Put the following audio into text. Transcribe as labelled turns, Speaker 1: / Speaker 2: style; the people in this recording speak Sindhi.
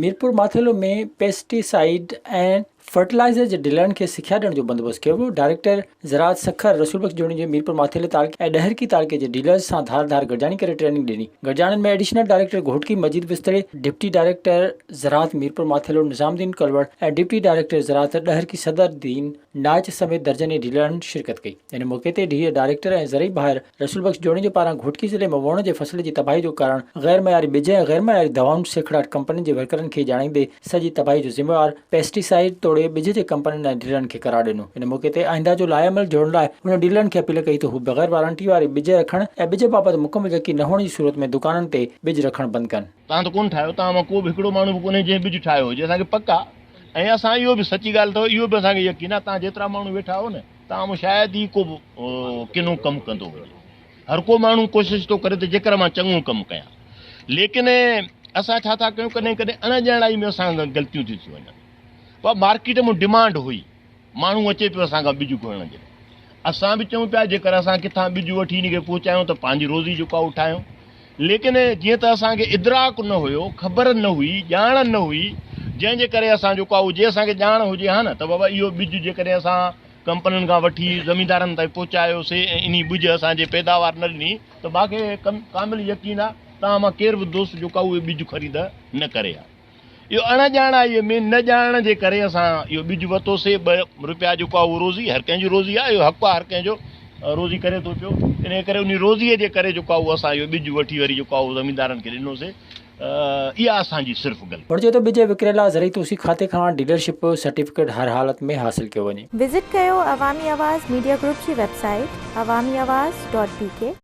Speaker 1: ميرپور ماٿيلو ۾ پيسٽيسائيڊ ۽ فرٽيلائيزر جي ڊيلرن کي سکيا ڏيڻ جو بندوبست ڪيو ويو. ڊائريڪٽر زراعت سکر رسول بخش جوڻيجو ميرپور ماٿيلي تعلقي ۽ ڏهرڪي تعلقي جي ڊيلرز سان ڌار ڌار گڏجاڻي ڪري ٽريننگ ڏني. گڏجاڻين ۾ additional director Ghotki Majeed Wastri, deputy director زراعت ميرپور ماٿيلو نظام الدين ڪلوڙ ۽ ڊپٽي ڊائريڪٽر زراعت ڏهرڪي صدر الدين نائچ سميت درجنين ڊيلرن شرڪت ڪئي. ان موقعي تي ڊي ڊائريڪٽر ۽ زرعي ڀائر رسول بخش جوڻيجو پاران گهوٽڪي ضلعي ۾ ووڻ جي فصل جي تباهي جو ڪارڻ غير معياري ٻج ۽ غير معياري دوائن سيکڙاٽ ڪمپنين جي ورڪرن کي ڄاڻائيندي سڄي تباهي جو ذميوار پيسٽيسائيڊ توڙي ٻج جي ڪمپنين ۽ ڊيلرن کي قرار ڏنو. ان موقعي تي آئنده جو لائحه عمل جوڙڻ لاء هن ڊيلرن کي اپيل ڪئي ته هو بغير وارنٽي واري ٻج رکڻ ۽ ٻج بابت مڪمل يقين نه هئڻ جي صورت ۾ دڪانن تي ٻج رکڻ بند ڪن.
Speaker 2: توهان ته ڪونه ٺاهيو، توهان مان ڪو به هڪڙو ماڻهو به ڪونهي جنهن ٻج ٺاهيو هجي، اسان کي پڪ آهي ۽ اسان اهو به سچي ڳالهه اٿو اهو به اسان کي يقين آهي توهان جيترا ماڻهو ويٺا آهيو نه توهان مان شايد ئي ڪو به ڪنو ڪم ڪندو هجي. هر ڪو ماڻهو ڪوشش ٿو ڪري ته جيڪر مان چڱو ڪم ڪيان ليڪن اسان ڇا ٿا ڪيون ڪڏهن ڪڏهن اڻ ڄاڻائي ۾ اسان کان غلطيون ٿي ٿيون وڃن. پر مارڪيٽ ۾ ڊمانڊ هئي ماڻهو اچي پيو اسان کان ٻج گهرڻ جي لاء اسان به چئون پيا جيڪر اسان ڪٿان ٻج وٺي ان کي پهچايون ته پنهنجي روزي جيڪو آهي اٺايون ليڪن جيئن ته اسان کي ادراڪ نه هيو خبر نه هئي ڄاڻ نه هئي جنهن جي ڪري اسان جيڪو آهي جي اسان کي ڄاڻ هجي ها نه ته بابا اهو ٻج جيڪڏهن اسان ڪمپنين کان وٺي زميندارن تائين پهچايوسي ۽ انهي ٻج اسان جي پيداوار نه ڏني ته مان کي ڪامل يقين آهي توهان مان ڪير به دوست جيڪو آهي اهي ٻج خريد نه ڪري ها. اهو اڻ ڄاڻائيء ۾ نه ڄاڻڻ جي ڪري اسان اهو ٻج وتوسي ٻه روپيا جيڪو آهي اهو روزي هر ڪنهن جي روزي آهي اهو حق آهي هر ڪنهن جو روزي ڪري ٿو پيو انهيء ڪري انهي روزيء جي ڪري جيڪو آهي اهو اسان اهو ٻج وٺي وري جيڪو آهي اهو زميندارن کي ڏنوسي اها اسان جي صرف غلطي.
Speaker 1: هن چيو ته ٻج وڪري لاء زرعي توسيع کاتي کان ڊيلرشپ سرٽيفڪيٽ هر حالت ۾ حاصل ڪيو وڃي.
Speaker 3: وزٽ ڪيو عوامي آواز ميڊيا گروپ جي website Awami Awaz dot B K.